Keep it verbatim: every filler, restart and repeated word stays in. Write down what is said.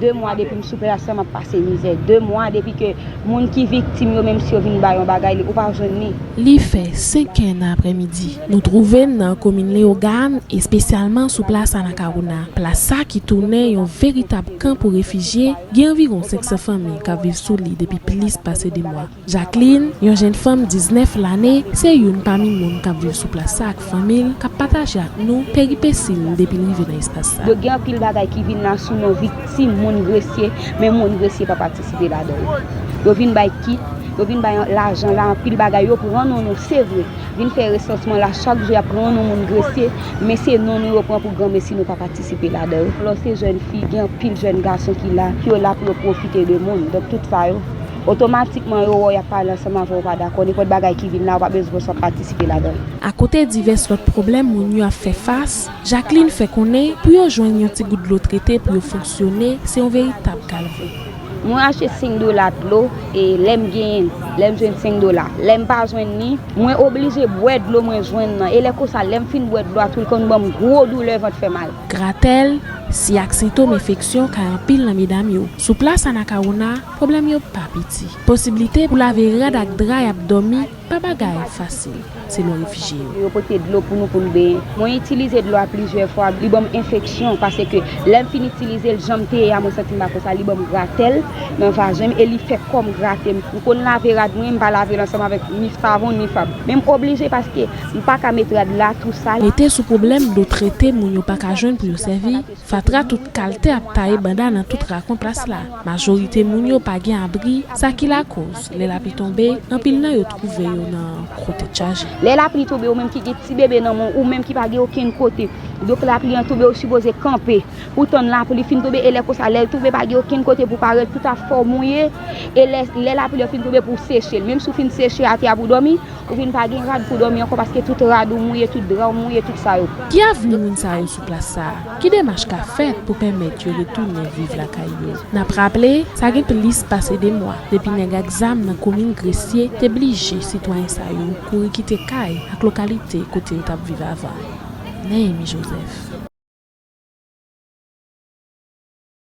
De mwa depi m sou plas la, m ap pase mizè. De mwa depi ke moun ki viktim yo, menm si yo vin ba yon bagay, li, ou pa jwenn li. Li fè senk è nan aprèmidi. Nou twouve n nan komin Leyogàn, espesyalman sou plas Anacaona. Plas sa ki tounen yon veritab kan pou refijye, gen anviwon senk san fanmi k ap viv sou li depi plis pase de mwa. Jacqueline, yon jèn fanm diznèf lane, se youn pami moun k ap viv sou plas sa ak fanmi l k ap pataje ak nou peripesi l depi l rive nan espas sa. Donk gen anpil bagay ki vin la sou non viktim, moun Gresye, men moun Gresye pa patisipe ladan yo. Yo vin bay kit, yo vin bay lajan la, anpil bagay, yo pran non nou, se vre. Vin fè resansman la, chak jou y ap pran non moun Gresye, men se non nou yo pran pou granmesi, nou pa patisipe ladan yo. Lè w se jèn fi, gen anpil jèn gason ki la, ki yo la pou yo pwofite de moun. Donk tout sa yo, otomatikman yo wè w, y ap pale ansanm avè w, w pa dakò, nenpòt bagay ki vin la, ou pa bezwen sa patisipe ladan l. Akote divès lòt pwoblèm moun yo ap fè fas, Jacqueline fè konnen pou yo jwenn yon ti gout dlo trete pou yo fonksyone, se yon veritab kalvè. Mwen achte senk dola dlo, e lè m genyen l, lè m jwenn senk dola. Lè m pa jwenn li, mwen oblije bwè dlo mwen jwenn nan. E lè konsa, lè m fin bwè dlo a tou, l konn ban m gwo doulè, vant fè mal. Gratèl, si ak sentòm enfeksyon kay anpil nan medam yo. Sou plas Anacaona, pwoblèm yo pa piti. Posiblite pou lave rad ak dra y ap dòmi pa bagay fasil, selon refijye yo. Yo pote dlo pou nou pou n benyen. Mwen itilize dlo a plizyè fwa, li ban m enfeksyon, paske lè m fin itilize l, jan m te ye a, mwen santi m pa konsa, li ban m gratèl nan vajen m e li fè kò m grate m. M konn lave rad mwen, m pa lave l ansanm avèk ni savon ni fab. Men m oblije paske m pa ka met rad la tou sal. Mete sou pwoblèm dlo trete moun yo pa ka jwenn pou yo sèvi, fatra tout kalte ap taye banda nan tout rakwen plas la. Majorite moun yo pa gen abri, sa ki lakoz, lè lapli tonbe, anpil nan yo twouve yo nan kote tchaje. Lè lapli tonbe, ou menm ki gen ti bebe nan men w, ou menm ki pa gen okenn kote, donk lapli an tonbe, ou sipoze kanpe pou tann lapli fin tonbe, e lè konsa, lè l tonbe, pa gen okenn kote pou parèt, tout ap fè w mouye, e lè, lè lapli an fin tonbe, pou w seche l. Menm si w fin seche atè a pou w dòmi, ou vin pa gen rad pou w dòmi ankò, paske tout rad ou mouye, tout dra w mouye, tout sa yo. Ki avni moun sa yo sou plas sa a? Ki demach ka fèt pou pèmèt yo retounen viv lakay yo? N ap raple, sa gen plis pase de mwa depi nèg ak zam nan komin Gresye te blije sitwayen sa yo kouri kite kay ak lokalite kote yo t ap viv avan. Neyemi Joseph.